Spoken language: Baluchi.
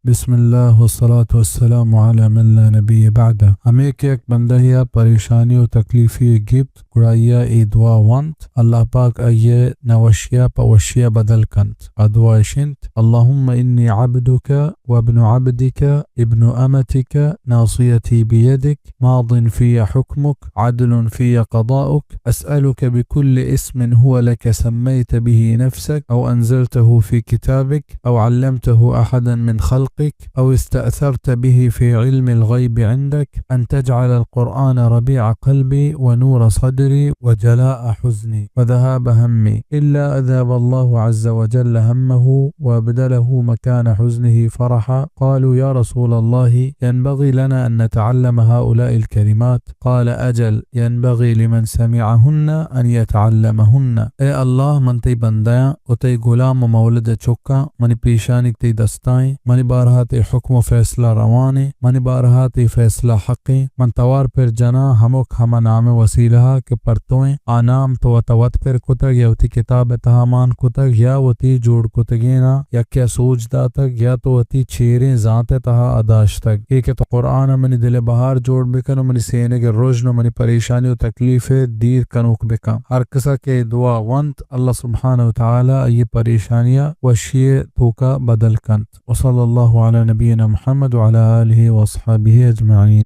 بسم اللہ والصلاة والسلام علی من لا نبی بعدہ۔ ہمے کہ یک بندہ یا پریشانی و تکلیفی گپت، گڑا آئی ء اے دعا ونت، اللہ پاک آئی ء نوشیا پہ وشیا بدل کنت۔ آ دعا اش انت: اللهم إني عبدك وابن عبدك ابن أمتك ناصيتي بيدك ماض في حكمك عدل في قضاؤك، أسألك بكل اسم هو لك سميت به نفسك أو أنزلته في كتابك أو علمته أحدا من خلقك أو استأثرت به في علم الغيب عندك أن تجعل القرآن ربيع قلبي ونور صدري وجلاء حزني وذهاب همي، إلا أذهب الله عز وجل همه وأبدله مكان حزنه فرحا. قالوا: يا رسول الله، ينبغي لنا أن نتعلم هؤلاء الكلمات؟ قال: أجل، ينبغي لمن سمعهن أن يتعلمهن. اے اللہ، من تئی بندہ آں و تئی غلام و مولد ء چک آں، منی پیشانیگ تئی دستا ایں، منی بارہا تئی حکم و فیصلہ روان ایں، منی بارہا تئی فیصلہ حق ایں۔ من توار پر جناں ہمک ہما نام ء وسیلہ ء کہ پر تو ایں، آ نام تو وت ء وت پر کتگ یا وتی کتاب ء تہا مان کتگ یا وتی جوڑ کتگیناں یکے ء سوج داتگ یا تو وتی چیریں زانت ء تہا ء داشتگ۔ اے کہ تو قرآن ء منی دل ء بہار جوڑ بکن و منی سینگ ء رژن و منی پریشانی و تکلیف ء دیر کنوک بکن۔ ہر کسا کہ اے دعا ونت، اللہ سبحانہ و تعالی آئی ء پریشانی ء وشی ء توکا بدل کنت۔ وصلی اللہ علی نبینا محمد وعلی آلہ واصحابہ اجمعین۔